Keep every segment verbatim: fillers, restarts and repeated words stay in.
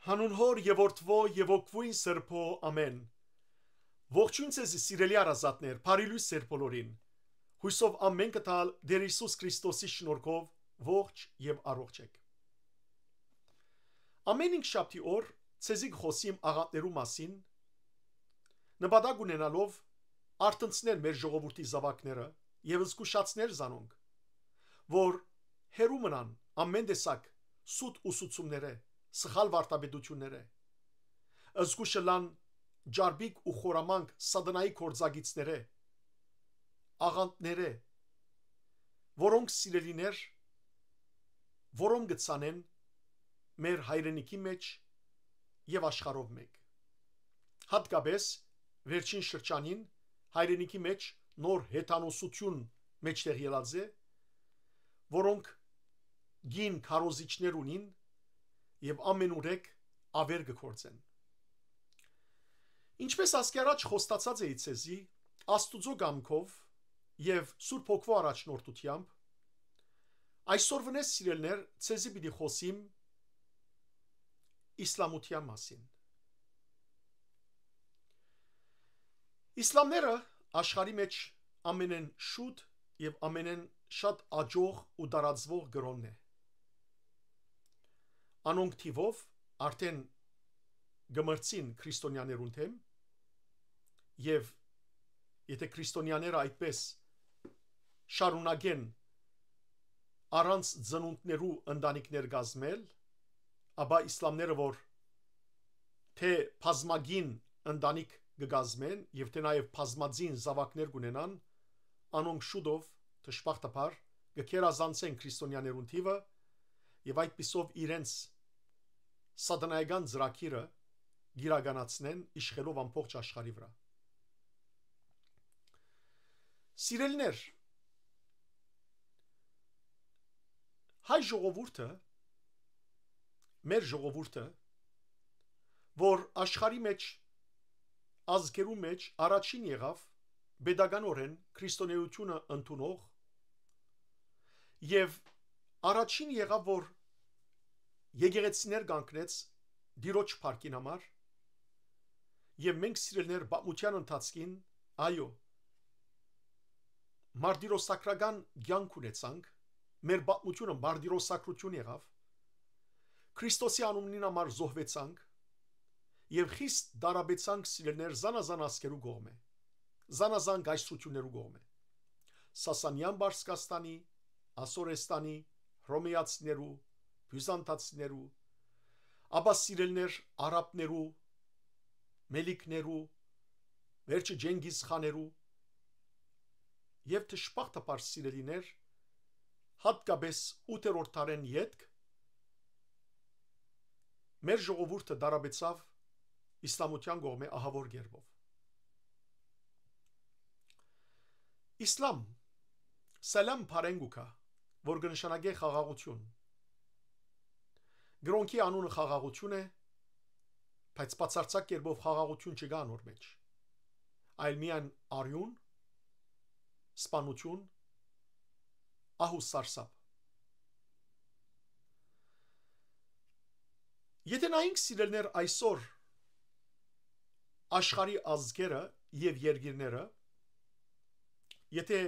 Հանուն Հօր եւ Որդւոյ եւ Հոգւոյն Սրբոյ, ամէն։ Ողջոյն ձեզի, սիրելի հարազատներ, բարի լոյս ձեր բոլորին։ Յուսով ամէն կը տալ Տէր Յիսուս Քրիստոսի շնորհքով ողջ եւ առողջ էք։ Ամէն հինգշաբթի օր ձեզի կը խօսիմ աղանդներու մասին, նպատակ ունենալով արթնցնել մեր ժողովուրդի զաւակները եւ զգուշացնել զանոնք, որ հեռու մնան ամէն տեսակ սուտ ուսուցումներէ, սխալ վարդապետութիւններէ, զգուշ ըլլան ջարբիկ ու խորամանկ Սատանայի գործակիցներէ, աղանդներէ, որոնք, սիրելիներ, որոնք կը ցանեն մեր հայրենիքի մէջ եւ աշխարհով մէկ։ Յատկապէս վերջին շրջանին հայրենիքի մէջ նոր հեթանոսութիւն մէջտեղ ելած է, որոնք կին քարոզիչներ ունին եւ ամենուրեք աւեր կը գործեն։ Ինչպէս ասկի առաջ խոստացած էի ձեզի, Աստուծոյ կամքով եւ Սուրբ Հոգւոյ առաջնորդութեամբ, այսօր վնես, սիրելիներ, ձեզի պիտի խօսիմ իսլամութեան մասին։ Իսլամները աշխարհի մէջ ամենէն շուտ եւ ամենէն շատ աճող ու տարածուող կրօնն է։ Անոնք թիւով արդէն կը մրցին քրիստոնեաներուն դէմ, եւ եթէ քրիստոնեաները այդպես շարունակեն առանց ծնունդներու ընտանիքներ կազմել, ապա իսլամները, որ թէ բազմագին ընտանիք կը կազմեն եւ թէ նաեւ բազմածին զաւակներ կունենան, անոնք շուտով, դժբախտաբար, կը գերազանցեն քրիստոնեաներուն թիւը եւ այդպիսով իրենց սատանայական ծրագիրը կիրականացնեն, իշխելով ամբողջ աշխարհի վրայ։ Սիրելիներ, հայ ժողովուրդը, մեր ժողովուրդը, որ աշխարհի մէջ, ազգերու մէջ առաջին եղաւ պետականօրէն քրիստոնէութիւնը ընդունող եւ առաջին եղաւ, որ եկեղեցիներ կանգնեց Տիրոջ փառքին համար, եւ մենք, սիրելիներ, պատմութեան ընթացքին, այո, մարտիրոսակրական կեանք ունեցանք, մեր պատմութիւնը մարտիրոսակրութիւն եղաւ, Քրիստոսի անունին համար զոհուեցանք եւ խիստ տարապեցանք, սիրելիներ, զանազան ազգերու կողմէ, զանազան կայսրութիւններու կողմէ, Սասանեան Պարսկաստանի, Ասորեստանի, Հռոմեացիներու, Բիւզանտացիներու, ապա, սիրելիներ, արաբներու, մելիքներու, վերջը Ջենգիզ խաներու, եւ դժբախտաբար, սիրելիներ, յատկապէս ութերորդ դարէն ետք մեր ժողովուրդը տարապեցաւ իսլամութեան կողմէ ահաւոր կերպով։ Իսլամ, սալամ բառէն կու գայ, որ կը նշանակէ խաղաղութիւն։ Կրօնքի անունը խաղաղութիւն է, բայց բացարձակ կերպով խաղաղութիւն չկայ անոր մէջ, այլ միայն արիւն, սպանութիւն, ահ ու սարսափ։ Եթէ նայենք, սիրելիներ, այսօր աշխարհի ազգերը եւ երկիրները, եթէ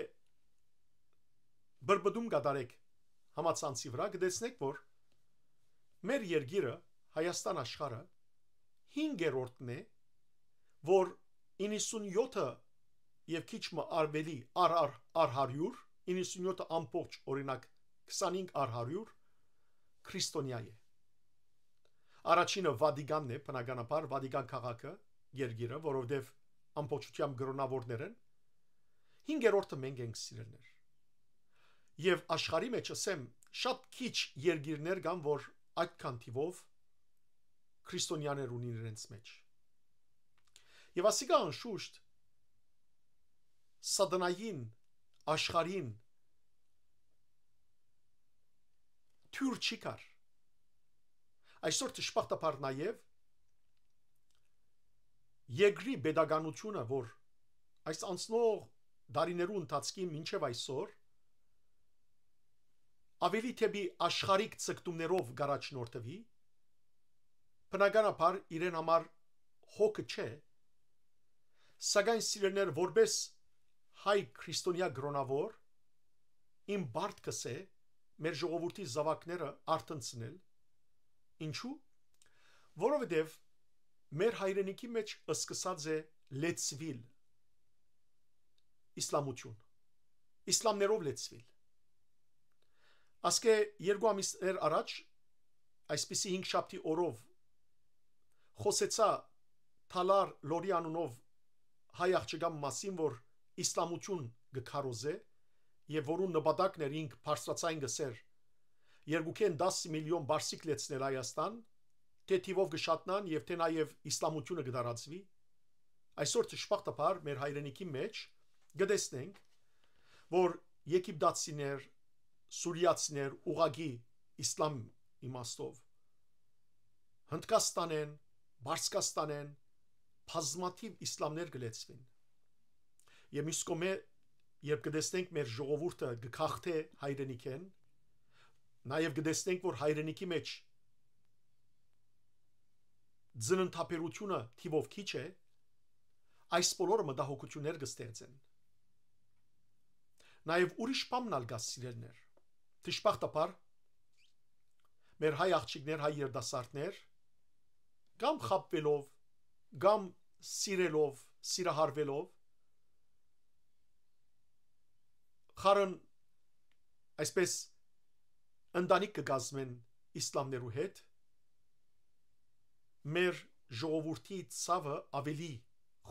բրբտում կատարեք համացանցի վրայ, կտեսնեք, որ մեր երկիրը, Հայաստան աշխարհը, հինգերորդն է, որ իննսունյոթը եւ քիչ մը արվելի առ, առ, առ հարիւր, իննսունյոթը ամբողջ, օրինակ, քսանհինգ առ հարիւր քրիստոնեայ է։ Առաջինը Վատիկանն է, բնականաբար, Վատիկան քաղաքը, երկիրը, որովհետեւ ամբողջությամբ կրոնավորներ են։ Հինգերորդը մենք ենք, սիրելիներ։ Եւ աշխարհի մէջ, ասեմ, շատ քիչ երկիրներ կան, որ այդքան թիւով քրիստոնեաներ ունին իրենց մէջ։ Եւ ասիկա, անշուշտ, սատանային, աշխարհին թիւր չի գար։ Այսօր, դժբախտաբար, նաեւ երկրի պետականութիւնը, որ այս անցնող տարիներու ընթացքին մինչեւ այսօր ավելի դէպի աշխարհիկ ձգտումներով կ'առաջնորդուի, բնականաբար իրեն համար հոգը չէ, սակայն սիրելիներ, որպէս հայ քրիստոնեայ կրօնաւոր, իմ պարտքս է մեր ժողովուրդի զաւակները արթնցնել։ Ինչու՞։ Որովհետեւ մեր հայրենիքի մէջ սկսած է լեցուիլ իսլամություն, իսլամներով լեցուիլ։ Ասկէ երկու ամիսներ առաջ, այսպիսի հինգշաբթի օրով, խօսեցայ Թալար Լորի անունով հայ աղջկան մասին, որ իսլամություն կը քարոզէ եւ որուն նպատակն էր, ինք բարձրաձայն կ'ըսէր, երկուքէն տասը միլիոն պարսիկ լեցնել Հայաստան, թէ թիւով կը շատնան եւ թէ նաեւ իսլամությունը կը տարածուի։ Այսօր, դժբախտաբար, մեր հայրենիքի մէջ կը տեսնենք, որ եգիպտացիներ, սուրիացիներ, ուղղակի իսլամ իմաստով, Հնդկաստանէն, Պարսկաստանէն բազմաթիւ իսլամներ կը լեցուին։ Եւ մյուս կողմէ, երբ կը տեսնենք մեր ժողովուրդը կը գաղթէ հայրենիքէն, նաեւ կը տեսնենք, որ հայրենիքի մէջ ծննդաբերությունը թիւով քիչ է, այս բոլորը մտահոգութիւններ կը ստեղծեն։ Նաեւ ուրիշ բան ալ կայ, սիրելիներ։ Դժբախտաբար, մեր հայ աղջիկներ, հայ երիտասարդներ, կամ խաբուելով, կամ սիրելով, սիրահարուելով, խարն, այսպես, ընտանիք կը կազմեն իսլամներու հետ, մեր ժողովուրդի ցաւը աւելի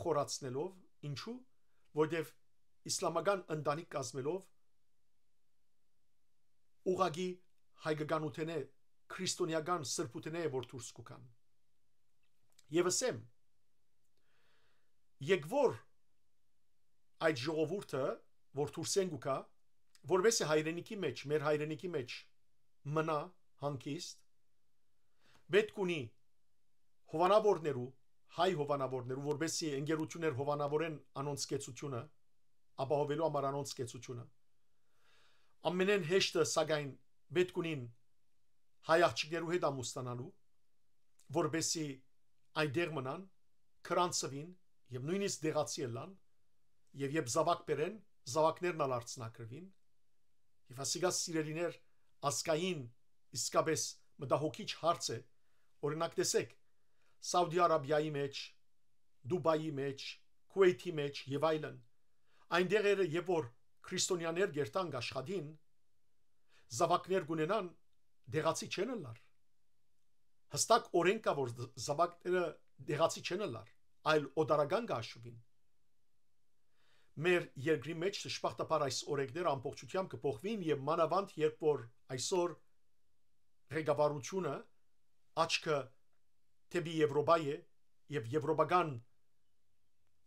խորացնելով, ինչու՞, որովհետեւ իսլամական ընտանիք կազմելով ուղղակի հայկականութենէ, քրիստոնեական սրբութենէ է, որ դուրս կու գան։ Եւ ըսեմ, եկոր այդ ժողովուրդը, որ դուրսէն կու գայ, որպեսզի հայրենիքի մէջ, մեր հայրենիքի մէջ մնայ հանգիստ, պէտք ունի հովանաւորներու, հայ հովանաւորներու, որպեսզի ընկերություններ հովանաւորեն անոնց կեցությունը, ապահովելու համար անոնց կեցությունը։ Ամենէն հեշտը, սակայն, պէտք ունին հայ աղջիկներու հետ ամուսնանալու, որպեսզի այնտեղ մնան, գրանցուին եւ նոյնիսկ տեղացի ըլլան, եւ երբ զաւակ բերեն, զաւակներն ալ արձանագրուին, եւ ասիկա, սիրելիներ, ազգային իսկապէս մտահոգիչ հարց է, օրինակ, տեսէք, Սաուդի Արաբիայի մէջ, Դուբայի մէջ, Քուէյթի մէջ եւ այլն, այն տեղերը, երբ որ քրիստոնեաներ կ'երթան, կ'աշխատին, զաւակներ կ'ունենան, տեղացի չեն ըլլար։ Հստակ օրէնք կայ, որ զ-, զաւակները տեղացի չեն ըլլար, այլ օտարական կը հաշուին։ Մեր երկրի մէջ, դժբախտաբար, այս օրէնքները ամբողջութեամբ կը փոխուին եւ մանաւանդ, երբ որ այսօր ղեկավարությունը աչքը դէպի Եվրոպա է եւ եվրոպական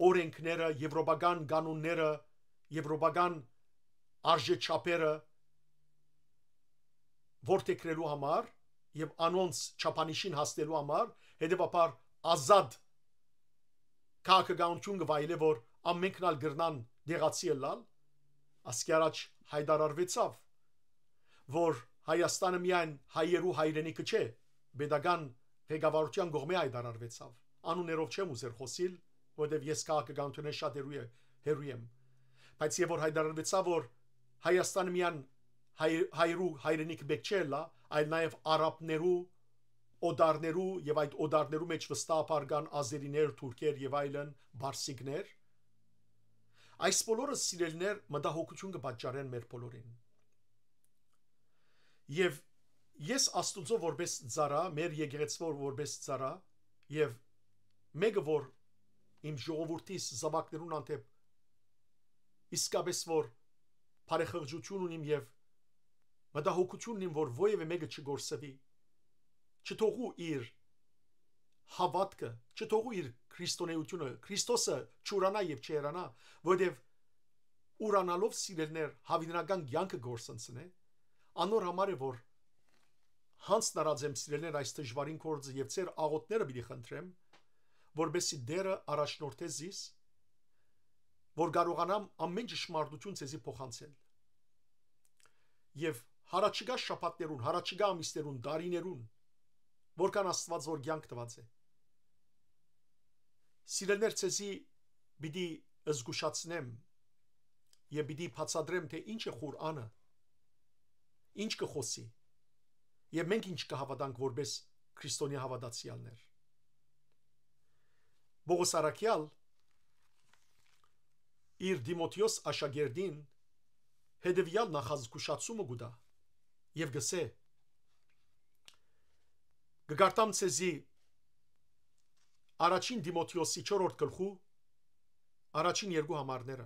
օրէնքները, եվրոպական կանոնները, եվրոպական արժեչափերը որդեգրելու համար եւ անոնց չափանիշին հասնելու համար, հետեւաբար, ազատ քաղաքականություն կը վայելէ, որ ամենքն ալ կրնան տեղացի ըլլալ, ասկի առաջ հայտարարուեցաւ, որ Հայաստանը միայն հայերու հայրենիքը չէ, պետական ղեկավարութեան կողմէ հայտարարուեցաւ։ Անուններով չեմ ուզեր խօսիլ, որտեւ ես քաղաքականութենէն շատ հեռու է-, հեռու եմ։ Բայց եւ որ հայտարարուեցաւ, որ Հայաստանը միայն հայ-, հայերու հայրենիքը պէտք չէ ըլլայ, այլ նաեւ արաբներու, օտարներու եւ այդ օտարներու մէջ վստահաբար կան ազերիներ, թուրքեր եւ այլն, պարսիկներ։ Այս բոլորը, սիրելիներ, մտահոգութիւն կը պատճառեն մեր բոլորին։ Եւ ես Աստուծոյ որպէս ծառայ, մեր եկեղեցւոյ որպէս ծառայ, եւ մէկը որ իմ ժողովուրդիս զաւակներուն հանդէպ իսկապէս որ բարեխղճութիւն ունիմ եւ մտահոգութիւն ունիմ, որ որեւէ մէկը չկորսուի, չթողու իր հաւատքը, չթողու իր քրիստոնէությունը, Քրիստոսը չուրանայ եւ չհեռանայ, որովհետեւ ուրանալով, սիրելիներ, յաւիտենական կեանքը կորսնցնէ, անոր համար է, որ յանձն առած եմ, սիրելիներ, այս դժուարին գործը եւ ձեր աղօթքները պիտի խնդրեմ, որպեսզի Տէրը առաջնորդէ զիս, որ կարողանամ ամէն ճշմարտութիւն ձեզի փոխանցել։ Եւ յառաջիկայ շաբաթներուն, յառաջիկայ ամիսներուն, տարիներուն որքան Աստուած որ կեանք տուած է։ Սիրելիներ, ձեզի պիտի զգուշացնեմ եւ պիտի բացատրեմ, թէ ինչ է Ղուրանը, ինչ կը խօսի, եւ մենք ինչ կը հաւատանք որպէս քրիստոնեայ հաւատացեալներ։ Պողոս առաքեալ իր Տիմոթէոս աշակերտին հետեւեալ նախազգուշացումը կու տայ եւ կ'ըսէ. «Կը կարդամ ձեզի առաջին Տիմոթէոսի չորրորդ գլխու առաջին երկու համարները։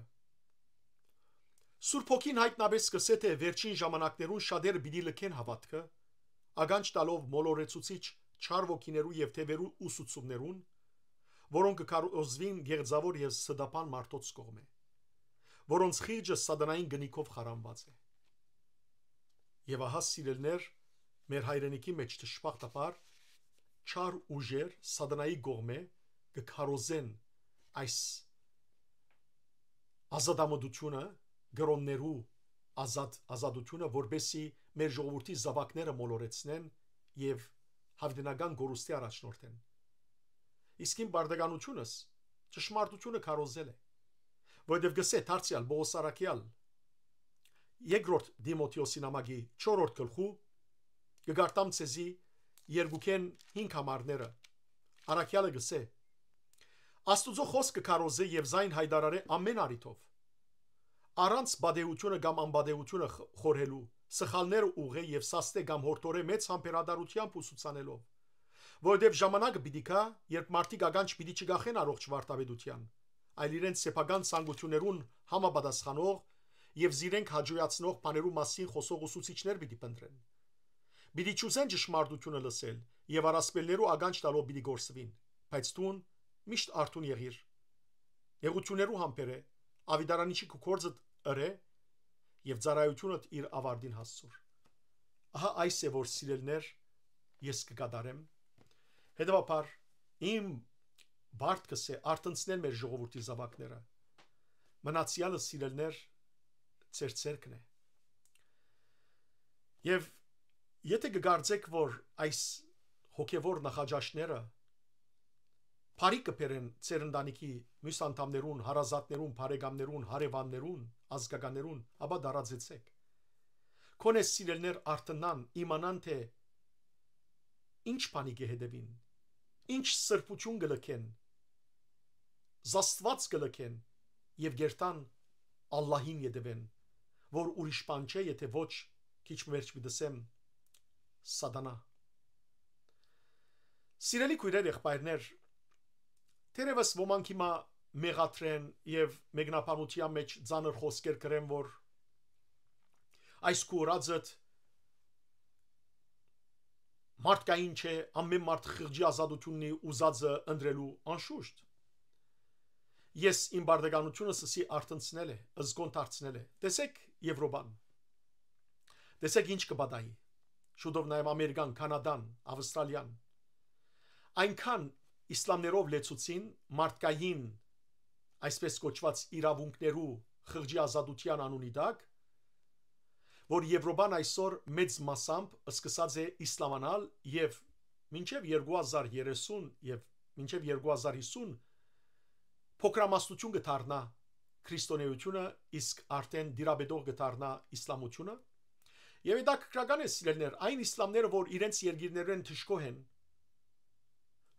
Սուրբ Հոգին յայտնապէս կ'ըսէ, թէ վերջին ժամանակներուն շատերը պիտի լքեն հաւատքը, ականջ տալով մոլորեցուցիչ չար ոգիներու եւ թեւերու ուսուցումներուն, որոնք կը քարոզուին գեղձաւոր եւ ստապան մարդոց կողմէ, որոնց խիղճը սատանային կնիքով խարանուած է»։ Եւ ահա, սիրելիներ, մեր հայրենիքի մէջ դժբախտաբար չար ուժեր սատանայի կողմէ կը քարոզեն այս ազատամտությունը, կրոններու ազատ-, ազատությունը, որպեսզի մեր ժողովրդի զաւակները մոլորեցնեն եւ յաւիտենական կորուստի առաջնորդեն։ Իսկ իմ պարտականությունս ճշմարտությունը քարոզել է, որովհետեւ կ'ըսէ դարձեալ Պողոս առաքեալ երկրորդ Տիմոթէոսի նամակի չորրորդ գլխու, կը կարդամ ձեզի երկուքէն հինգ համարները։ Առաքեալը կ'ըսէ. «Աստուծոյ խօսքը քարոզէ եւ զայն յայտարարէ ամէն առիթով, առանց պատեհութիւնը կամ անպատեհութիւնը խ-, խորհելու, սխալները ուղղէ եւ սաստէ կամ յորդորէ մեծ համբերատարութեամբ ուսուցանելով, որովհետեւ ժամանակը պիտի գայ, երբ մարդիկ ականջ պիտի չկախեն առողջ վարդապետութեան, այլ իրենց սեփական ցանկութիւններուն համապատասխանող եւ զիրենք հաճոյացնող բաներու մասին խօսող ուսուցիչներ պիտի փնտռեն։ Պիտի չուզեն ճշմարտութիւնը լսել եւ առասպելներու ականջ տալով պիտի կորսուին, բայց դուն միշտ արթուն եղիր, նեղութիւններու համբերէ, աւիտարանիչի քու գործդ ըրէ եւ ծառայութիւնդ իր աւարտին հասցուր»։ Ահա այս է, որ, սիրելիներ, ես կը կատարեմ։ Հետեւաբար, իմ պարտքս է արթնցնել մեր ժողովուրդի զաւակները։ Մնացեալը, սիրելիներ, ձեր ձեռքն է։ Եւ եթէ կը կարծէք, որ այս հոգեվոր նախաճաշները բարի կը բերեն ձեր ընտանիքի մյուս անդամներուն, հարազատներուն, բարեկամներուն, հարեւաններուն, ազգականներուն, ապա տարածեցէք։ Քոնե, սիրելիներ, արթնան, իմանան, թէ ինչ բանի կը հետեւին, ինչ սրբութիւն կը լքեն, զաստուած կը լքեն եւ կերթան Ալլահին ետեւեն, որ ուրիշ բան չէ, եթէ ոչ, քիչ մը վերջ պիտի ըսեմ, սատանա։ Սիրելի քոյրեր, եղբայրներ, թերեւս ոմանք հիմա մեղադրեն եւ մեկնաբանութեան մէջ ծանր խօսքեր կրեն, որ այս քու ըրածդ մարդկային չէ, ամէն մարդ խղճի ազատութիւնն է ուզածը ընտրելու, անշուշտ։ Ես իմ բարդականությունս ըսի արթնցնել է, զգոն դարձնել է։ Տեսեք Եվրոպան։ Տեսեք ինչ կը պատահի։ Շուտով նաեւ Ամերիկան, Կանադան, Ավստրալիան այնքան իսլամներով լեցուցին մարդկային, այսպես կոչված, իրաւունքներու խղճի ազատութեան անունի տակ, որ Եվրոպան այսօր մեծ մասամբ սկսած է իսլամանալ եւ մինչեւ երկու հազար երեսուն եւ մինչեւ երկու հազար հիսուն փոքրամասնություն կը դառնայ քրիստոնէությունը, իսկ արդեն տիրապետող կը դառնայ իսլամությունը։ Եւ հետաքրքրական է, սիրելիներ, այն իսլամները, որ իրենց երկիրներէն դժգոհ են,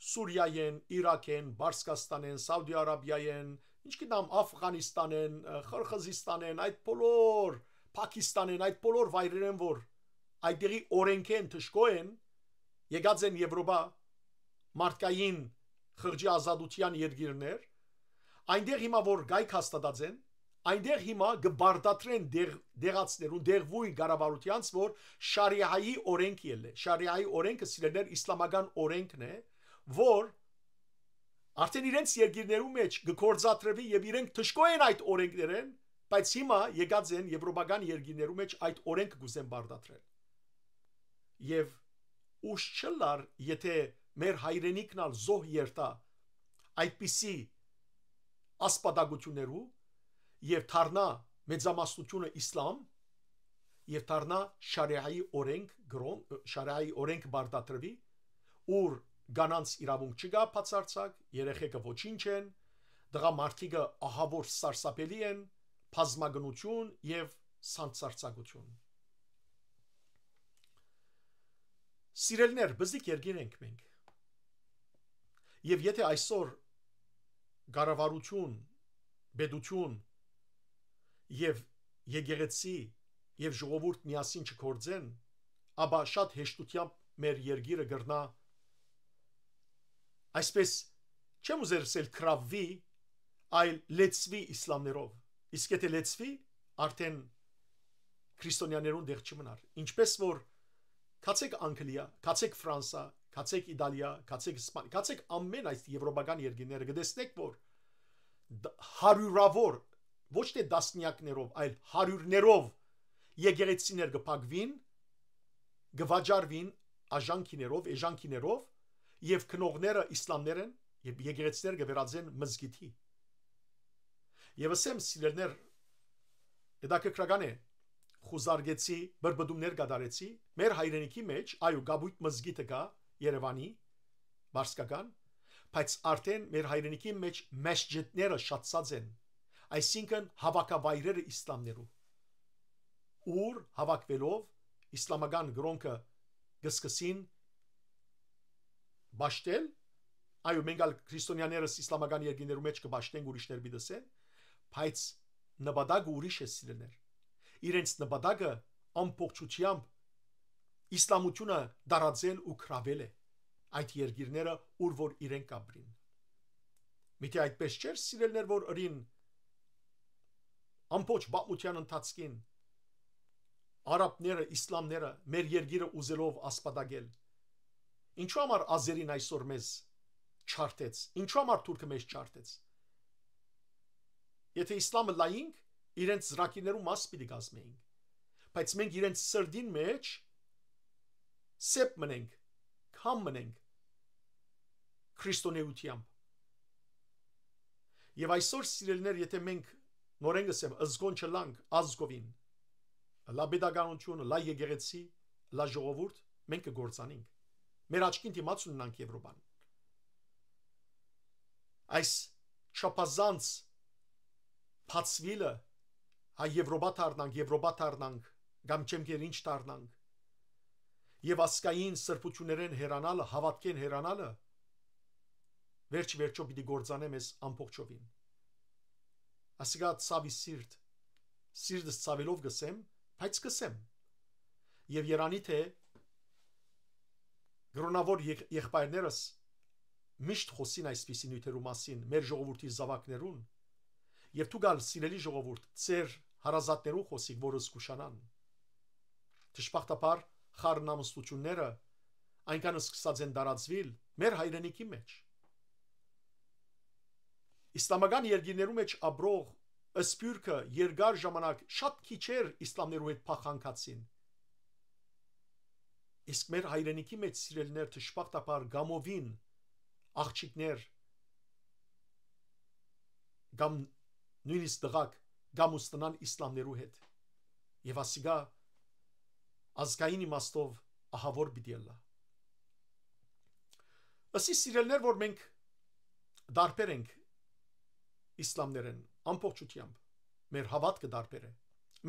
Սուրիայէն, Իրաքէն, Պարսկաստանէն, Սաուդի Արաբիայէն, ինչ գիտեմ, Աֆղանիստանէն, ը, Խրխզիստանէն, այդ բոլոր, Փակիստանէն, այդ բոլոր վայրերէն, որ այդտեղի օրենքէն դժգոհ են, եկած են Եվրոպա, մարդկային խղճի ազատութեան երկիրներ, այնտեղ հիմա որ կայք հաստատած են, այնտեղ հիմա կը բարդատրեն դեղ-, դեղացներուն, դեղվույն կառավարութեանց, որ շարիայի օրենք ելլէ։ Շարիայի օրենքը, սիրելիներ, իսլամական օրենքն է, որ արդեն իրենց երկիրներու մէջ կը գործադրուի եւ իրենք դժգոհ են այդ օրենքներէն, բայց հիմա եկած են եվրոպական երկիրներու մէջ այդ օրենքը կ'ուզեն բարդատրել։ Եւ ուշ չըլլար, եթէ մեր հայրենիքն ալ զոհ երթայ այդպիսի ասպատակություններու եւ դառնայ մեծամասնությունը իսլամ եւ դառնայ շարիայի օրենք կրոն, շարիայի օրենք բարդատրուի, ուր կանանց իրաւունք չկայ բացարձակ, երեխեքը ոչինչ են, տղամարդիկը ահաւոր սարսափելի են, բազմագնություն եւ սանձարձակություն։ Սիրելիներ, բզիկ երկիր ենք մենք։ Եւ եթե այսօր կառավարութիւն, պետութիւն եւ եկեղեցի եւ ժողովուրդ միասին չգործեն, ապա շատ հեշտութեամբ մեր երկիրը կրնայ, այսպես, չեմ ուզեր ասել գրաւուի, այլ լեցուի իսլամներով։ Իսկ եթե լեցուի, արդեն քրիստոնյաներուն տեղ չմնար։ Ինչպես որ գացեք Անգլիա, գացեք Ֆրանսա, գացեք Իտալիա, գացեք Իսպանիա, գացեք ամէն այս եվրոպական երկիրները, կտեսնէք, որ դ-, հարիւրաւոր, ոչ թե տասնյակներով, այլ հարիւրներով եկեղեցիներ կը փակուին, կը վաճառուին աժանքիներով, էժանքիներով, եւ գնողները իսլամներ են, եւ եկեղեցիները կը վերածեն մզկիթի։ Եւ ասեմ, սիրելիներ, հետաքրքրական է, խուզարկեցի, բրբդումներ կատարեցի, մեր հայրենիքի մեջ, այո, կապոյտ մզկիթը կայ Երեւանի, վարսկական, բայց արդեն մեր հայրենիքի մեջ մեսջիդները շատացած են, այսինքն՝ հաւաքավայրերը իսլամներու, ուր հաւաքուելով իսլամական կրօնքը կը սկսին պաշտել, այո, մենք ալ քրիստոնյաներս իսլամական երկիրներու մեջ կը պաշտենք, ուրիշներ պիտի ասեն, բայց նպատակը ուրիշ է, սիրելիներ։ Իրենց նպատակը ամբողջությամբ իսլամությունը տարածել ու գրաւել է այդ երկիրները, ուր որ իրենք կապրին։ Միթէ այդպես չէր, սիրելիներ, որ ըրին ամբողջ պատմության ընթացքին արաբները, իսլամները մեր երկիրը ուզելով ասպատակել։ Ինչու համար ազերին այսօր մեզ չարդեց, ինչու համար թուրքը մեզ չարդեց։ Եթե իսլամը լայինք, իրենց ծրագիրներու մաս պիտի կազմեինք, բայց մենք իրենց սրտին մեջ սեպ մնենք, քամ մնենք քրիստոնեությամբ։ Եւ այսօր, սիրելիներ, եթե մենք, նորեն կ'ըսեմ, զգոն չըլլանք ազգովին, լա պետականություն, լա եկեղեցի, լա ժողովուրդ, մենք կը գործանենք։ Մեր աչքին դիմաց ունենանք Եվրոպան։ Այս չափազանց բացուիլը, հայ Եվրոպա դառնանք, Եվրոպա դառնանք, կամ չեմ գեր ինչ դառնանք, եւ ազգային սրբություններէն հեռանալը, հաւատքէն հեռանալը, վերջ վերջո պիտի գործանե մեզ ամբողջովին։ Ասիկա ցաւի սիրտ, սիրտս ցաւելով կ'ըսեմ, բայց կ'ըսեմ։ Եւ երանի թէ կրոնաւոր եղ-, եղբայրներս միշտ խօսին այսպիսի նիւթերու մասին մեր ժողովուրդի զաւակներուն, եւ դուք ալ, սիրելի ժողովուրդ, ձեր հարազատներուն խօսիք, որ զգուշանան։ Դժբախտաբար, խառն ամուսնութիւնները այնքան սկսած են տարածուիլ մեր հայրենիքի մեջ։ Իսլամական երկիրներու մեջ ապրող սփիւռքը երկար ժամանակ շատ քիչ էր իսլամներու հետ փախանքացին։ Իսկ մեր հայրենիքի մեջ, սիրելիներ, դժբախտաբար կամովին աղջիկներ կամ նոյնիսկ տղաք կամուսնան իսլամներու հետ։ Եւ ասիկա ազգային իմաստով ահաւոր պիտի ըլլայ։ Ըսի, սիրելիներ, որ մենք դարբեր ենք իսլամներէն ամբողջությամբ, մեր հաւատքը դարբեր է,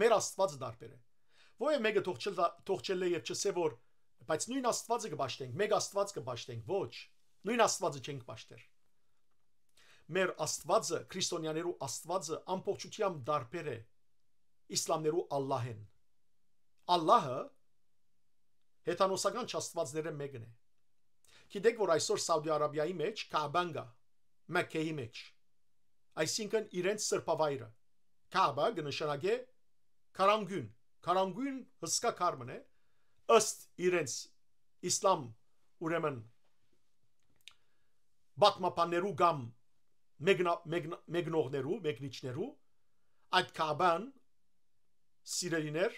մեր Աստուածը դարբեր է։ Ոեւ մէկը թող չլա-, թող չլլէ եւ չսէ, որ «Բայց նոյն Աստուածը կը պաշտենք, մէկ Աստուած կը պաշտենք»։ Ոչ, նոյն Աստուածը չենք պաշտեր։ Մեր Աստուածը, քրիստոնյաներու Աստուածը ամբողջությամբ դարբեր է իսլամներու Ալլահէն։ Ալլահը հեթանոսական չաստուածներէն մէկն է։ Գիտեք, որ այսօր Սաուդի Արաբիայի մեջ Քաաբան կայ, Մեկքեի մեջ, այսինքն իրենց սրբավայրը։ Քաաբա կը նշանակէ քարանագոյն, քարանագոյն հսկա քար մըն է, ըստ իրենց իսլամ, ուրեմն, պատմաբաններու կամ մեկնա-, մեկնա-, մեկնողներու, մեկնիչներու, այդ Քաաբան, սիրելիներ,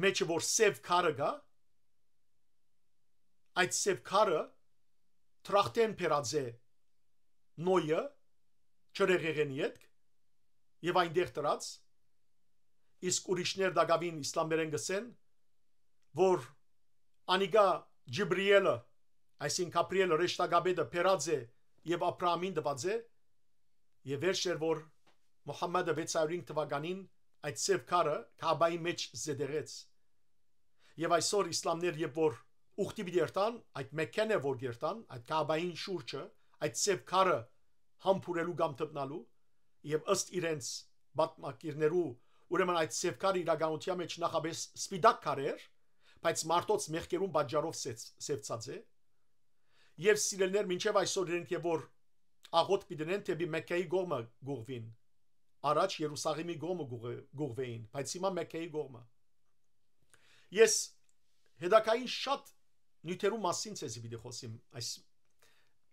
մեջը որ սեւ քարը կայ, այդ սեւ քարը դրախտէն բերած է Նոյը, ջրհեղեղէն ետք, եւ այնտեղ դրած, իսկ ուրիշներ տակաւին իսլամներէն կ'ըսեն, որ անիկա Ջիբրիելը, այսինքն Գաբրիելը, հրեշտակապետը բերած է եւ Աբրահամին տուած է, եւ վերջ էր, որ Մուհամմեդը վեցսուն հինգ թուականին այդ սեւ քարը Քաաբայի մէջ զետեղեց։ Եւ այսօր իսլամներ, երբ որ ուխտի պիտի երթան, այդ Մեքքեն է որ կերթան, այդ Քաաբային շուրջը, այդ սեւ քարը համբուրելու կամ դպնալու, եւ ըստ իրենց պատմագիրներու, ուրեմն այդ սեւ քարը իրականության մէջ նախապէս սպիտակ քար էր, բայց մարդոց մեղքերուն պատճառով սեծ-, սեւցած է։ Եւ սիրելիներ, մինչեւ այսօր իրենք եւ որ աղոթք պիտի դնեն դէպի Մեքքայի կողմը կուղղուին, առաջ Երուսաղեմի կողմը կուղղ-, կուղղվեին, բայց հիմա Մեքքայի կողմը։ Ես հետագային շատ նիւթերու մասին ձեզի պիտի խօսիմ այս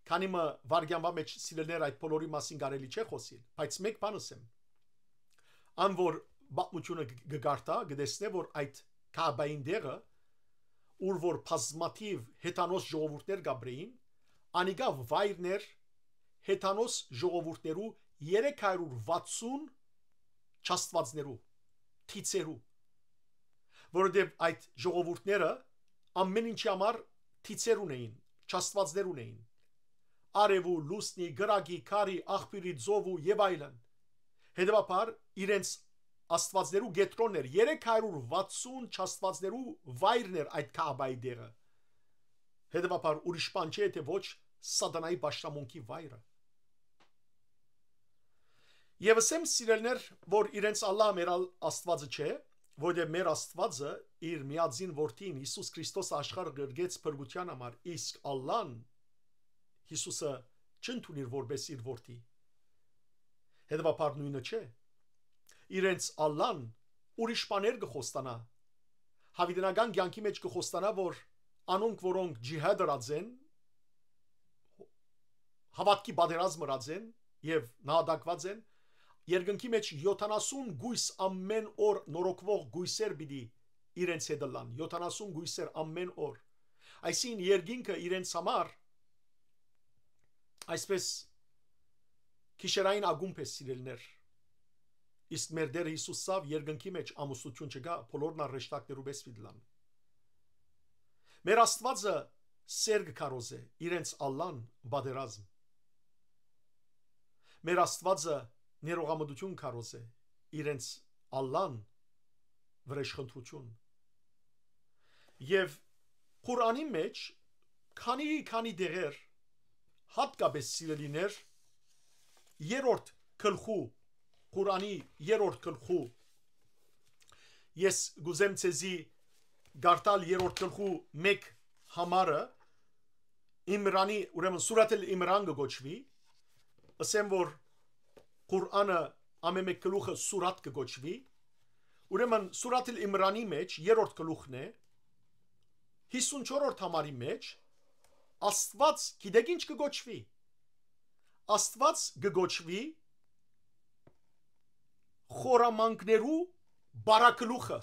քանի մը վայրկեանուա մէջ, սիրելիներ, այդ բոլորի մասին կարելի չէ խօսիլ, բայց մէկ բան ըսեմ։ Ան որ պատմութիւնը կը, կը կարդայ, կը տեսնէ, որ այդ Քաաբային տեղը, ուր որ բազմաթիւ հեթանոս ժողովուրդներ կ'ապրէին, անիկա վայրն էր հեթանոս ժողովուրդներու երեք հարիւր վաթսուն չաստուածներու, թիցերու, որովհետեւ այդ ժողովուրդները ամեն ինչի համար թիցեր ունէին, չաստուածներ ունէին, արեւու, լուսնի, կրակի, քարի, աղբիւրի, ծովու եւ այլն։ Հետեւաբար իրենց աստուածներու կեդրոնն էր, երեք հարիւր վաթսուն չաստուածներու վայրն էր այդ Քաաբայի տեղը։ Հետեւաբար ուրիշ բան չէ, թէ ոչ սատանայի պաշտամունքի վայրը։ Եվ ըսեմ, սիրելիներ, որ իրենց Ալլահը մեր Ալ-, Աստուածը չէ, որովհետև մեր Աստուածը իր միածին որդին Յիսուս Քրիստոսը աշխարհը ղրկեց փրկության համար, իսկ Ալլան Յիսուսը չընդունիր որպես իր որդի։ Հետևաբար նույնը չէ։ Իրենց Ալլան ուրիշ բաներ կը խոստանայ։ Յաւիտենական կեանքի մէջ կը խոստանայ, որ անոնք, որոնք ջիհադ ըրած են, հաւատքի պատերազմ ըրած են եւ նահատակուած են, երկնքի մէջ յոթանասուն կոյս ամեն օր նորոգուող կոյսեր պիտի իրենց հետ ըլլան, յոթանասուն կոյսեր ամեն օր։ Այսինքն երկինքը իրենց համար այսպես գիշերային ակումբ է, սիրելիներ։ Իսկ մեր Տէրը Յիսուս սաւ երկնքի մէջ ամուսնութիւն չկայ, բոլորն արհեշտակներու պէս պիտի լան։ Մեր Աստուածը սեր կը քարոզէ, իրենց Ալլան պատերազմ։ Մեր Աստուածը ներողամտություն քարոզէ, իրենց Ալլան վրեժխնդրություն։ Եվ Ղուրանի մեջ քանի, քանի դեղեր, հատկապես, սիրելիներ, երրորդ գլխու, Ղուրանի երրորդ գլխու, ես կուզեմ ձեզի կարդալ երրորդ գլխու մէկ համարը, Իմրանի, ուրեմն Սուրաթ ալ Իմրան կը կոչուի, ըսեմ որ Ղուրանը ամեն մէկ գլուխը սուրաթ կը կոչուի, ուրեմն Սուրաթ ալ Իմրանի մեջ երրորդ գլուխն է, հիսունչորրորդ համարի մեջ, Աստուած գիտեք ինչ կը կոչուի։ Աստուած կը կոչուի խորամանկներու բարագլուխը,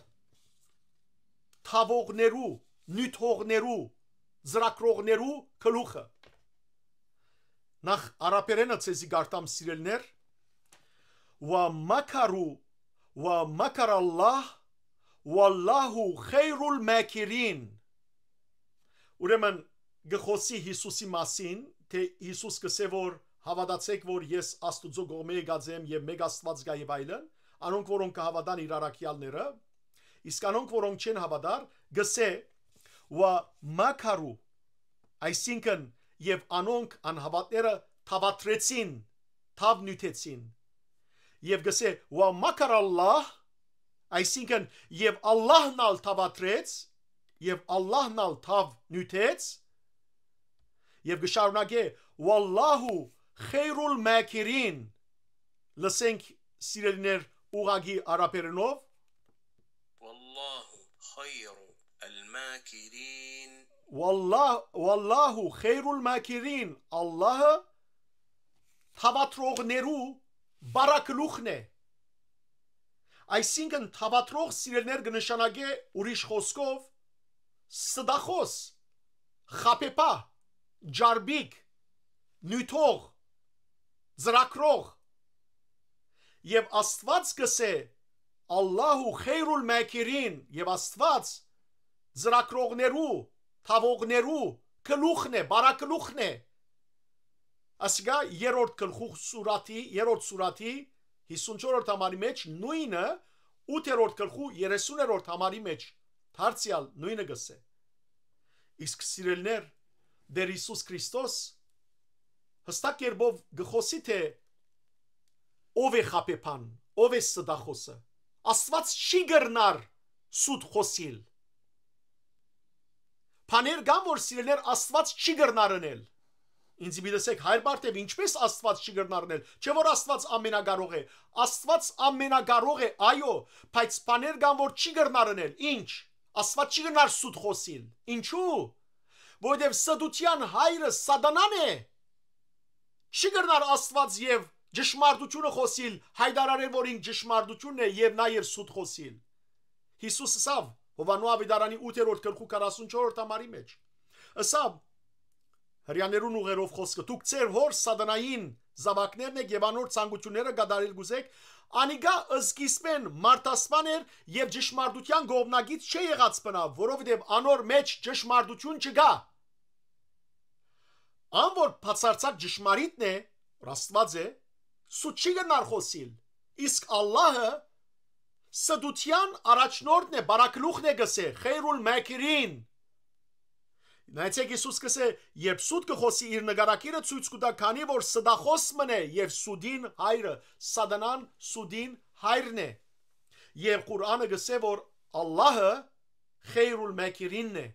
թաւողներու, նիւթողներու, ծրագրողներու գլուխը։ Նախ արաբերենը ձեզի կարդամ, սիրելիներ. «Ვა մաքարու, ვა մաքար Ալլահ, վալլահու խեյրուլ մաքիրին»։ Ուրեմն գը խոսի Յիսուսի մասին, թէ Յիսուս կսե որ հաւատացէք որ ես Աստուծոյ կողմէ եկած եմ եւ մէկ Աստուած կայ եւ այլն, անոնք որոնք կը հաւատան իր առաքեալները, իսկ անոնք որոնք չեն հաւատար, գսե. «Ვა մաքարու», այսինքն, եւ անոնք անհաւատները թաւատրեցին, թաւ նիւթեցին, եւ գսե. «Ვა մաքար Ալլահ», այսինքն, եւ Ալլահն ալ թաւատրեց, եւ Ալլահն ալ թաւ նիւթեց, եւ կը շարունակէ. «Վալլահու խեյրուլ մաքիրին»։ Լսենք, սիրելիներ, ուղագի արաբերենով. «Վալլահու խեյրու ալ մաքիրին»։ «Վալլահ-, վալլահու խեյրուլ մաքիրին»։ Ալլահը թաւատրողներու բարագլուխն է։ Այսինքն թաւատրող, սիրելիներ, կը նշանակէ, ուրիշ խօսքով, ստախոս, խաբեբայ, ջարբիկ, նիւթող, ծրագրող։ Եւ Աստուած կսե. «Ալլահու խեյրուլ մաքիրին», եւ Աստուած ծրագրողներու, թաւողներու գլուխն է, բարագլուխն է։ Ասիկա երրորդ գլխու սուրաթի, երրորդ սուրաթի հիսունչորդ համարի մէջ նոյնը, ութերորդ գլխու երեսուներորդ համարի մէջ դարձեալ նոյնը կ'ըսէ։ Իսկ սիրելիներ, Տէր Յիսուս Քրիստոս հստակ կերպով կը խօսի, թէ ո՞վ է խաբեբան, ո՞վ է ստախոսը։ Աստուած չի կրնար սուտ խօսիլ։ Բաներ կան, որ, սիրելիներ, Աստուած չի կրնար ընել։ Ինձ պիտի ըսէք, Հայր Բարթեւ, ինչպէ՞ս Աստուած չի կրնար ընել։ Չէ՞ որ Աստուած ամենակարող է։ Աստուած ամենակարող է, այո, բայց բաներ կան, որ չի կրնար ընել։ Ինչ։ Աստուած չի կրնար սուտ խօսիլ։ Ինչու՞։ Որովհետեւ ստության հայրը Սատանան է։ Չի կրնար Աստուած եւ ճշմարտությունը խօսիլ, յայտարարել, որ ինք ճշմարտությունն է, եւ նաեւ սուտ խօսիլ։ Յիսուս ըսաւ Յովհաննու աւետարանի ութերորդ գլխու քառասունչորդ համարի մէջ, ըսաւ, հրեաներուն ուղերով խօսքը. «Դուք ձեր հօր Սատանային զաւակներն էք եւ անոր ցանկութիւնները կատարել կ'ուզէք։ Անիկա սկիզբէն մարդասպան էր եւ ճշմարտութեան կողմնակից չէ եղած բնաւ, որովհետեւ անոր մէջ ճշմարտություն չկայ»։ Ան որ բացարձակ ճշմարիտն է, որ Աստուած է, սուտ չի կրնար խօսիլ, իսկ Ալլահը ստության առաջնորդն է, բարագլուխն է, կ'ըսէ, Խեյրուլ Մաքիրին։ Նայեցէք, Յիսուս կ'ըսէ, երբ սուտ կը խօսի, իր նկարագիրը ցոյց կու տայ, քանի որ ստախոս մըն է եւ սուտին հայրը, Սատանան սուտին հայրն է։ Եւ Ղուրանը կ'ըսէ, որ Ալլահը Խեյրուլ Մաքիրինն է,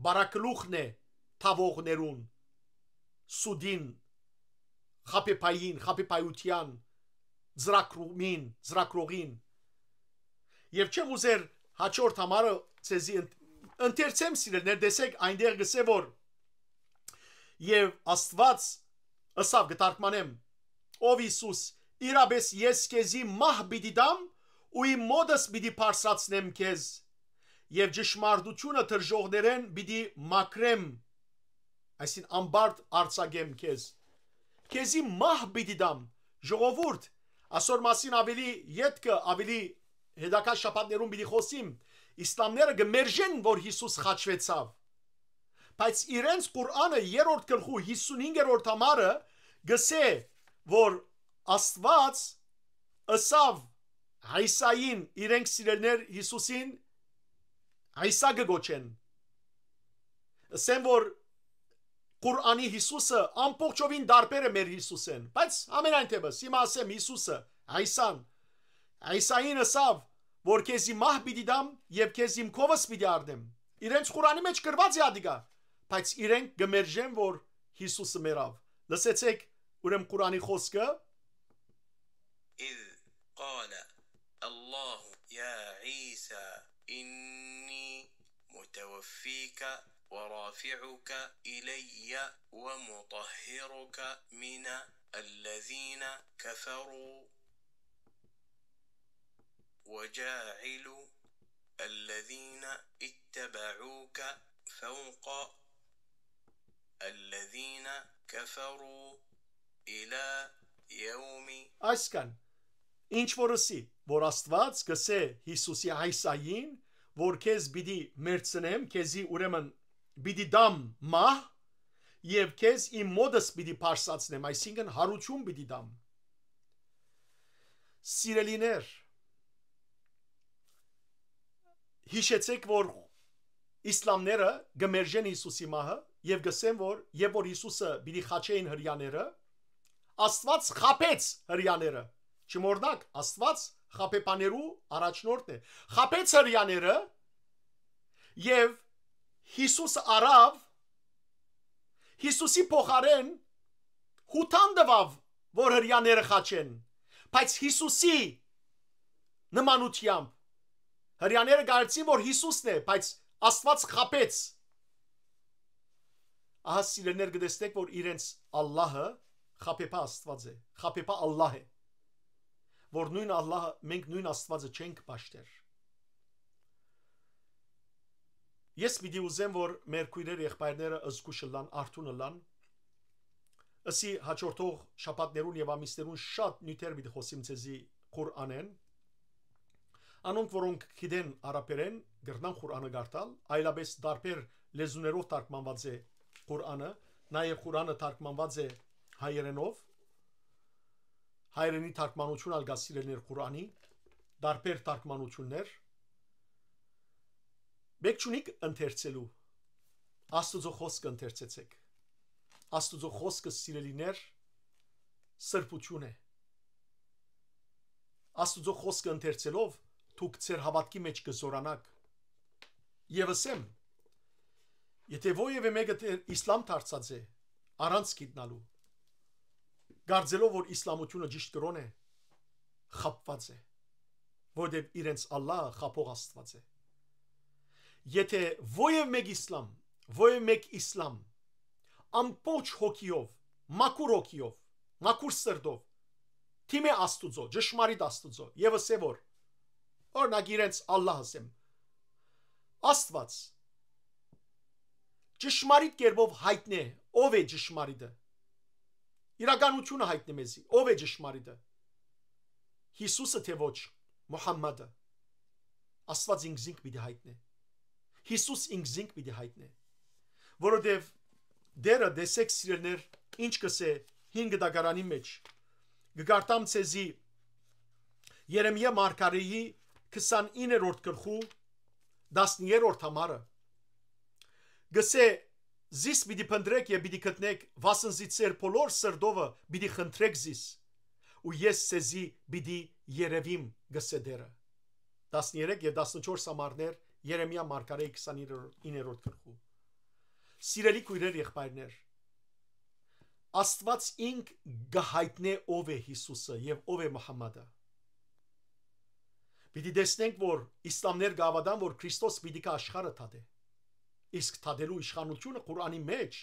բարագլուխն է թաւողներուն, սուտին, խաբեբային, խաբեբայութեան, ծրագրումին, ծրագրողին։ Եւ չեմ ուզեր հաջորդ համարը ձեզի ընդ-, ընթերցեմ, սիրելիներ, տեսեք, այնտեղ կ'ըսէ, որ «Եւ Աստուած ըսաւ», կը թարգմանեմ, «Ով Յիսուս, իրապէս ես քեզի մահ պիտի տամ ու իմ մօտս պիտի բարձրացնեմ քեզ, եւ ճշմարտությունը դրժողներէն պիտի մաքրեմ», այսինքն՝ ամբարդ արձակեմ քեզ։ «Քեզի մահ պիտի տամ», ժողովուրդ, ասոր մասին աւելի ետքը, աւելի հետագայ շաբաթներուն պիտի խօսիմ, իսլամները կը մերժեն, որ Յիսուս խաչուեցաւ։ Բայց իրենց Ղուրանը երրորդ գլխու հիսունհինգերորդ համարը կ'ըսէ, որ Աստուած ըսաւ Յիսային, իրենք, սիրելիներ, Յիսուսին Յիսա կը կոչեն։ Ըսեն, որ Ղուրանի Յիսուսը ամբողջովին տարբեր է մեր Յիսուսէն, բայց ամենայն դեպս, հիմա ասեմ, Յիսուսը, Յիսան, Յիսային ըսաւ, որ «Քեզի մահ պիտի տամ եւ քեզ իմ քովս պիտի առնեմ»։ Իրենց Ղուրանի մէջ գրուած է ադիկա, բայց իրենք կը մերժեն, որ Յիսուսը մեռաւ։ Լսեցեք, ուրեմն, Ղուրանի խօսքը. إذ قال الله يا عيسى إني متوفيك ورافعك إلي ومطهرك من الذين كفروا وجاعل الذين اتبعوك فوق الذين كفروا إلى يوم Այսքան, ինչ որ ըսի, որ Աստուած կ'ըսէ Յիսուսի Յիսային, որ «Քեզ պիտի մեռցնեմ, քեզի, ուրեմն, պիտի տամ մահ եւ քեզ իմ մօտս պիտի բարձրացնեմ», այսինքն՝ յարութիւն պիտի տամ։ Սիրելիներ, յիշեցէք, որ իսլամները կը մերժեն Յիսուսի մահը եւ կ'ըսեն, որ երբ որ Յիսուսը պիտի խաչէին հրեաները, Աստուած խաբեց հրեաները։ Չմոռնաք, Աստուած խաբեբաներու առաջնորդն է։ Խաբեց հրեաները եւ Յիսուս առաւ, Յիսուսի փոխարէն Յուդան տուաւ, որ հրեաները խաչեն, բայց Յիսուսի նմանությամբ։ Հրեաները կարծին, որ Յիսուսն է, բայց Աստուած խաբեց։ Ահա, սիրելիներ, կտեսնեք, որ իրենց Ալլահը խաբեբայ Աստուած է, խաբեբայ Ալլահ է, որ նոյն Ալլահը, մենք նոյն Աստուածը չենք պաշտեր։ Ես պիտի ուզեմ, որ մեր քոյրեր, եղբայրները զգուշ ըլլան, արթուն ըլլան։ Ըսի հաջորդող շաբաթներուն եւ ամիսներուն շատ նիւթեր պիտի խօսիմ ձեզի Ղուր'անէն։ Անոնք, որոնք գիտեն արաբերէն, կրնան Ղուր'անը կարդալ, այլապես տարբեր լեզուներով թարգմանուած է Ղուրանը, նաեւ Ղուրանը թարգմանուած է հայերէնով, հայերէնի թարգմանութիւն ալ կայ, սիրելիներ, Ղուրանի, տարբեր թարգմանութիւններ։ Մէկ չունիք ընթերցելու, Աստուծոյ խօսքը ընթերցեցէք։ Աստուծոյ խօսքը, սիրելիներ, սրբութիւն է։ Աստուծոյ խօսքը ընթերցելով դուք ձեր հաւատքի մէջ կը զօրանաք։ Եւս եմ, եթէ որեւէ մէկը դեռ իսլամ դարձած է, առանց գիտնալու, կարծելով որ իսլամութիւնը ճիշդ կրօն է, խաբուած է, որտեւ իրենց Ալլահը խաբող Աստուած է։ Եթէ որեւէ մէկ իսլամ, որեւէ մէկ իսլամ, ամբողջ հոգիով, մաքուր հոգիով, մաքուր սրտով, դիմէ Աստուծոյ, ճշմարիտ Աստուծոյ, եւս է որ, օրինակ, իրենց Ալլահ ասեմ, Աստուած, ճշմարիտ կերպով հայտնէ ով է ճշմարիտը, իրականութիւնը հայտնէ մեզի, ով է ճշմարիտը, Յիսուսը թէ ոչ Մուհամմադը, Աստուած ինքզինք պիտի հայտնէ, Յիսուս ինքզինք պիտի հայտնէ, որովհետեւ Տէրը, տեսէք, սիրելիներ, ինչ կ'ըսէ հին գդակարանի մէջ, կը կարդամ ձեզի Երեմիա մարգարէի քսանիններորդ գլխու տասներորդ համարը, կ'ըսէ. «Զիս պիտի փնտրեք եւ պիտի գտնեք, վասն զի ձեր բոլոր սրտովը պիտի խնդրեք զիս, ու ես ձեզի պիտի երևիմ», կ'ըսէ Տէրը։ Տասներեք եւ տասնչորս համարներ, Երեմիա մարգարէի քսանիններորդ գլխու։ Սիրելի քոյրեր, եղբայրներ, Աստուած ինք կը հայտնէ ով է Յիսուսը եւ ով է Մուհամմադը։ Պիտի տեսնենք, որ իսլամներ կը հաւատան, որ Քրիստոս պիտի գայ աշխարհը դատէ։ Իսկ դատելու իշխանութիւնը Ղուրանի մէջ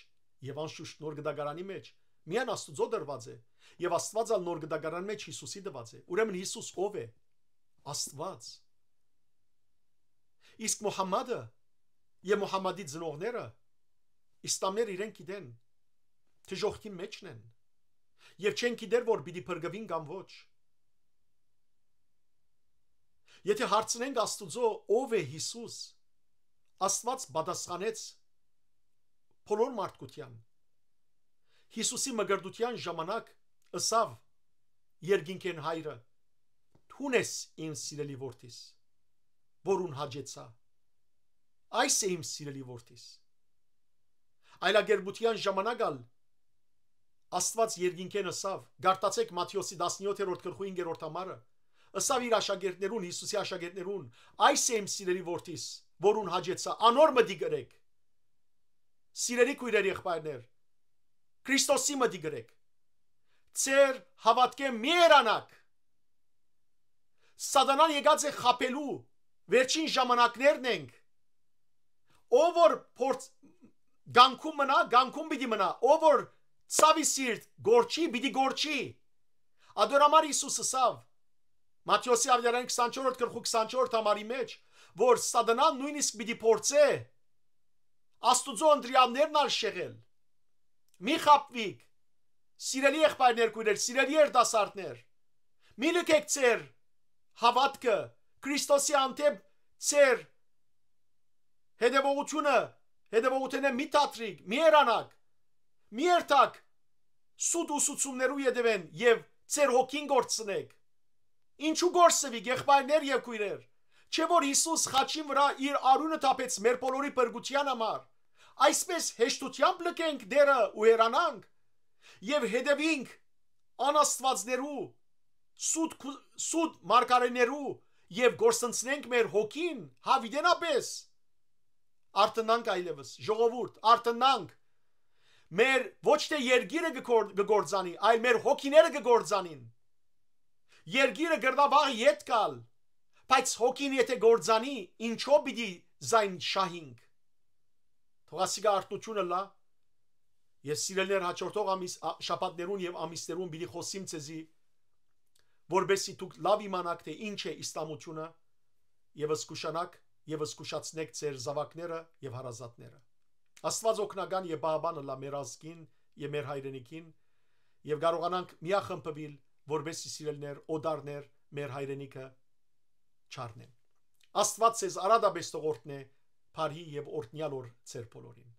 եւ անշուշտ Նոր Գդակարանի մէջ միայն Աստուծոյ տրուած է, եւ Աստուած ալ Նոր Գդակարան մէջ Յիսուսի տուած է։ Ուրեմն Յիսուս ո՞վ է։ Աստուած։ Իսկ Մուհամմադը եւ Մուհամմադի ծնողները, իսլամները իրենք գիտեն, դժոխքին մէջն են եւ չեն գիտեր, որ պիտի փրկուին կամ ոչ։ Եթէ հարցնենք Աստուծոյ ով է Յիսուս, Աստուած պատասխանեց բոլոր մարդկութեան։ Յիսուսի մկրտութեան ժամանակ ըսաւ երկինքէն Հայրը. «Դուն ես իմ սիրելի որդիս, որուն հաճեցայ։ Այս է իմ սիրելի որդիս»։ Այլակերպութեան ժամանակ ալ Աստուած երկինքէն ըսաւ, կարդացէք Մատթէոսի տասնյոթերորդ գլխու հինգերորդ համարը, ըսաւ իր աշակերտներուն, Յիսուսի աշակերտներուն. «Այս է իմ սիրելի որդիս, որուն հաճեցայ, անոր մտիկ ըրէք»։ Սիրելի քոյրեր, եղբայրներ, Քրիստոսի մտիկ ըրէք։ Ձեր հաւատքէ մի հեռանաք։ Սատանան եկած է խաբելու, վերջին ժամանակներն ենք։ Ով որ փորձ-, կանգուն մնայ, կանգուն պիտի մնայ, ով որ ցաւի սիրտ գոռչի, պիտի գոռչի։ Ատոր համար Յիսուս ըսաւ Մատթէոսի Աւետարանի քսանչորսերորդ գլխու քսանչորսերորդ համարի մէջ, որ Սատանան նոյնիսկ պիտի փորձէ Աստուծոյ ընտրեալներն ալ շեղել։ Մի խաբուիք, սիրելի եղբայրներ, քոյրեր, սիրելի երիտասարդներ, մի լքէք ձեր հաւատքը, Քրիստոսի հանդէպ ձեր հետեւողությունը, հետեւողութենէ մի թատրիք, մի հեռանաք, մի երթաք սուտ ուսուցումներու ետեւէն եւ ձեր հոգին կորցնէք։ Ինչու կորսուիք, եղբայրներ եւ քոյրեր։ Չէ՞ որ Յիսուս խաչին վրայ իր արիւնը թափեց մեր բոլորի փրկութեան համար։ Այսպէս հեշտութեամբ լքենք Տէրը ու հեռանանք, եւ հետեւինք անաստուածներու, սուտ քու-, սուտ մարգարէներու եւ կորսնցնենք մեր հոգին, հաւիտենապէս։ Արթնանք այլեւս, ժողովուրդ, արթնանք։ Մեր ոչ թէ երկիրը կը կոր-, կը կործանի, այլ մեր հոգիները կը կործանին։ Երկիրը կրնայ վաղ ետ գալ, բայց հոգին եթէ կործանի, ինչո՞վ պիտի զայն շահինք։ Թող ասիկա արթնութիւնը լա, եւ սիրելիներ, հաջորդող ամիս-, ա-, շաբաթներուն եւ ամիսներուն պիտի խօսիմ ձեզի, որպեսզի դուք լաւ իմանաք, թէ ինչ է իսլամութիւնը, եւ զգուշանաք, եւ զգուշացնեք ձեր զաւակները եւ հարազատները։ Աստուած օգնական եւ պահապան ըլլայ մեր ազգին եւ մեր հայրենիքին, եւ կարողանանք միախմբուիլ, որպեսզի, սիրելիներ, օտարներ մեր հայրենիքը չառնեն։ Աստուած ձեզ արատապէս թող օրհնէ, բարի եւ օրհնեալ օր ձեր բոլորին։